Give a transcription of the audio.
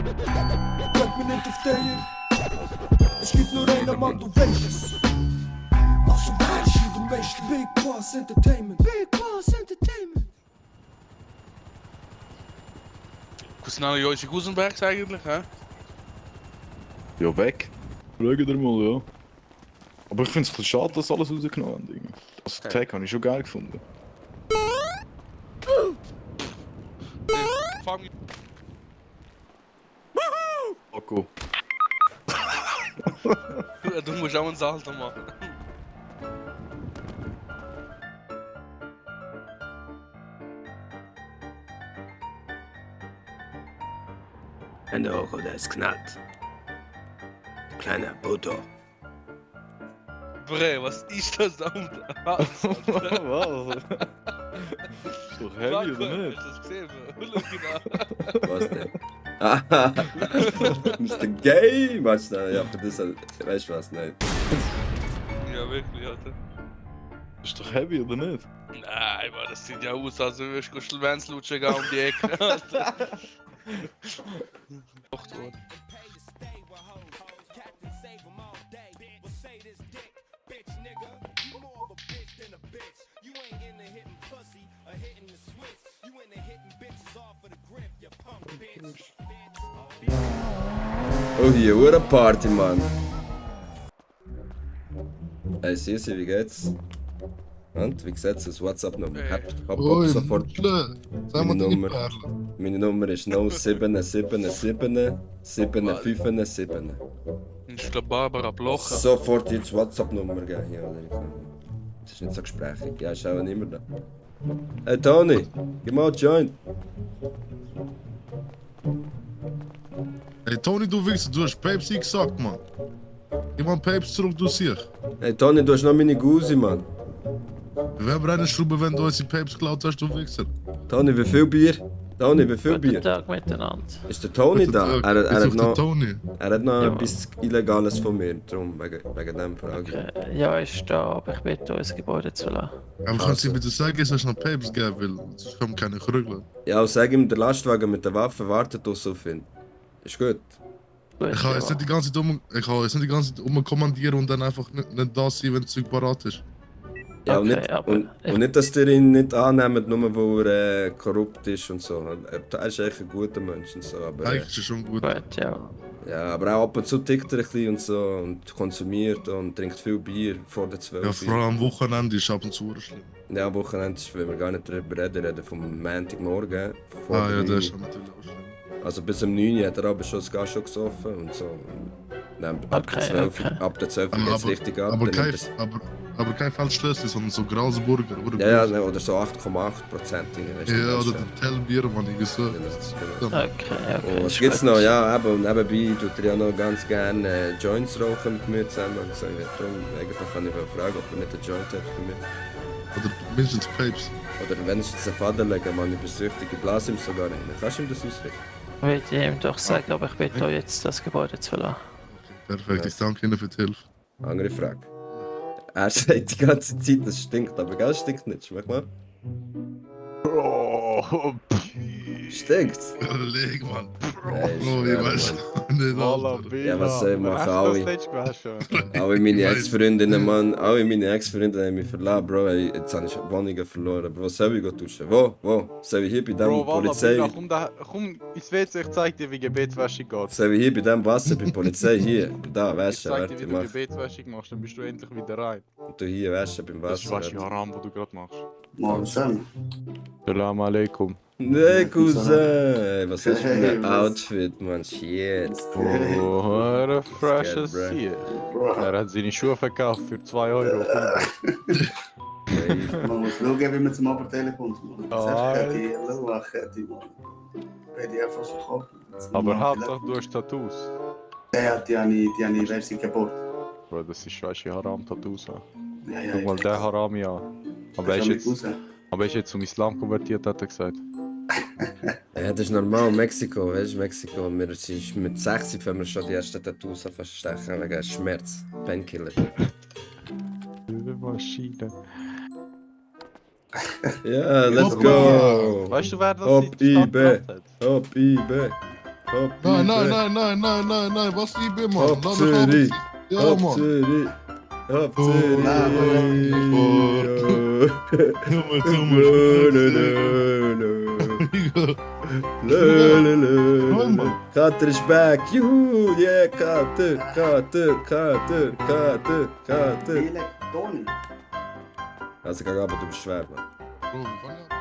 Kijk me niet of tegen. Es gibt nur einen Mann, du weißt es. Also weißt du, du meeste Big Boss Entertainment. Big Boss Entertainment. Hoe snel Joyce Gusenbergs eigentlich, hè? Ja, weg. Schauen wir mal, ja. Aber ich finde es ein bisschen schade, dass alles rausgenommen haben. Irgendwie. Also, den Tag habe ich schon geil gefunden. Fang Akku. Du musst auch einen Salto machen. En de ogen, dat is knallt. Kleiner Butter. Bre, was ist das da unten? Was? Was? Ist doch heavy, oder nicht? Hast du das gesehen? Schau genau. Was denn? Ah, Mr. Gay! Weißt du, ja, für das, weißt du was, nein. Ja, wirklich, Alter. Ist doch heavy, oder nicht? Nein, Mann, das sieht ja aus, als würdest du Schlwänzlutschen gehen um die Ecke, Alter. Doch, worden. Oh, hier, what a Party, Mann. Hey, Sisi, wie geht's? Und, wie sieht's aus? WhatsApp-Nummer? Hab sofort Sag mal meine deine Nummer. Perle. Meine Nummer ist 0777 757. Ich glaube, Barbara Blocher. Sofort jetzt WhatsApp-Nummer geben hier, oder? Das ist nicht so gesprächig. Ja, ist auch nicht mehr da. Hey Tony, gib mal Joint. Hey Tony, du Wichser, du hast Pepsi gesagt, Mann. Gib mal Pepsi zurück, du siehst. Hey Tony, du hast noch meine Gusi, Mann. Wir haben eine Schraube, wenn du uns die Pepsi geklaut hast, du Wichser. Tony, wie viel Bier? Tony, wie viel Guten Bier? Tag miteinander. Ist der Tony da? Ist auf der Tony. Er hat noch Ja. etwas Illegales von mir, darum, wegen dem Frage. Ja, ist da, aber ich bitte unser Gebäude zu lassen. Aber kannst du bitte sagen, dass es noch Pepsi geben will? Sonst kommen keine Krügel. Ja, sag ihm, der Lastwagen mit der Waffe wartet uns auf ihn. Ist gut. Gut, Ich kann jetzt ja. nicht die ganze Zeit umkommandieren und dann einfach nicht da sein, wenn das Zeug parat ist. Ja, und, Okay, nicht, aber und nicht, dass ihr ihn nicht annehmt, nur weil er korrupt ist und so. Er ist echt ein guter Mensch und so. Aber, Eigentlich ist es schon gut. Gut, ja. ja, aber auch ab und zu tickt er ein bisschen und so und konsumiert und trinkt viel Bier vor der 12 Ja, vor allem am Wochenende ist ab und zu schlimm. Ja, am Wochenende will wir gar nicht darüber reden vom Montagmorgen. vor Ah ja, der das ist 9. natürlich auch schlimm. Also bis um 9 Uhr hat er aber schon das Gas schon gesoffen und so. Dann, ab der Okay, 12 okay. ab der 12 geht es richtig ab. Aber dann kein, nimmt es- aber kein Feldschlösschen, sondern so Grasburger, oder? ja, ja, ne, oder so 8,8%. Ja, oder der Tellbier, man, irgendwie so. Genau. Okay, okay. Oh, was ist gibt's gut. noch? Ja, eben, und nebenbei tut er ja noch ganz gerne Joints rauchen mit mir zusammen. Also, darum, eigentlich kann ich mal fragen, ob er nicht einen Joint hat für mich. Oder mindestens Papes. Oder wenigstens einen Vater legen, man, ich bin süchtig, ich blase ihm sogar rein. Kannst du ihm das ausrichten? Will ich ihm doch sagen, aber ich bitte euch jetzt das Gebäude zu lassen. Perfekt, ich danke Ihnen für die Hilfe. Andere Frage. Er sagt die ganze Zeit, es stinkt, aber gell, es stinkt nicht. Schmeck mal. Stinkt's? Leg, Mann. Ey, Oh, schwer, ich weiß Mann. nicht, Voila, Alter. Ja, was soll ich machen? Hast du Alle. das letzte gewaschen? Alle meine Ex-Freundinnen, Mann, alle meine Ex-Freundinnen haben mich verlassen, Bro. Ey, jetzt habe ich Wohnungen verloren. Bro, soll ich duschen? Wo? Soll ich hier bei dem Bro, Voila, Polizei... Bruder, komm ins WC, ich zeig dir, wie Gebetswäsche geht. Soll ich hier bei dem Wasser, bei der Polizei hier? Da, Ich waschen, zeig dir, warte, wie ich du mach. Gebetswäsche machst, dann bist du endlich wieder rein. Und du hier waschen beim Das ist Wasser. Wäsche Haram, was du gerade machst. Morgen zusammen. Salam alaikum. Nee, Cousin! Ey, was hast du für Hey, ein was? Outfit, Mann? Shit. Oh, ein freshes Good, bro. Tier. Bro, Er hat seine Schuhe verkauft für 2 Euro. man muss schauen, wie man zum Obertelefon kommt. Das Ah, ist die Lachkette, Mann. Bei dir einfach so verkauft. Aber Hauptsache du hast Tattoos. Ja, die habe ich Versi kaputt. Bro, das ist Wäsche Haram, Tattoos. Ja, Guck mal, der Harami an. Aber er ist jetzt zum Islam konvertiert, hat er gesagt. Ja, das ist normal, Mexiko, weißt du, Mexiko. Wir sind mit 6 fangen wir schon die ersten Tattoos an stechen wegen Schmerz. Painkiller. Maschine. Ja, let's Hoppa. go! Weißt du, wer das Ob in der Stadt IB. gemacht hat? Hopp, IB. Nein, was ich bin, Mann. Hopp Lass mich Zürich. ab. Ja, Hopp Mann. Zürich. Hopp Oh, Zürich. Kater is back. Juhu. Yeah, Kater. Lilek, Toni. Also, geh aber, du bist schwer, man. Bro, wie kann ich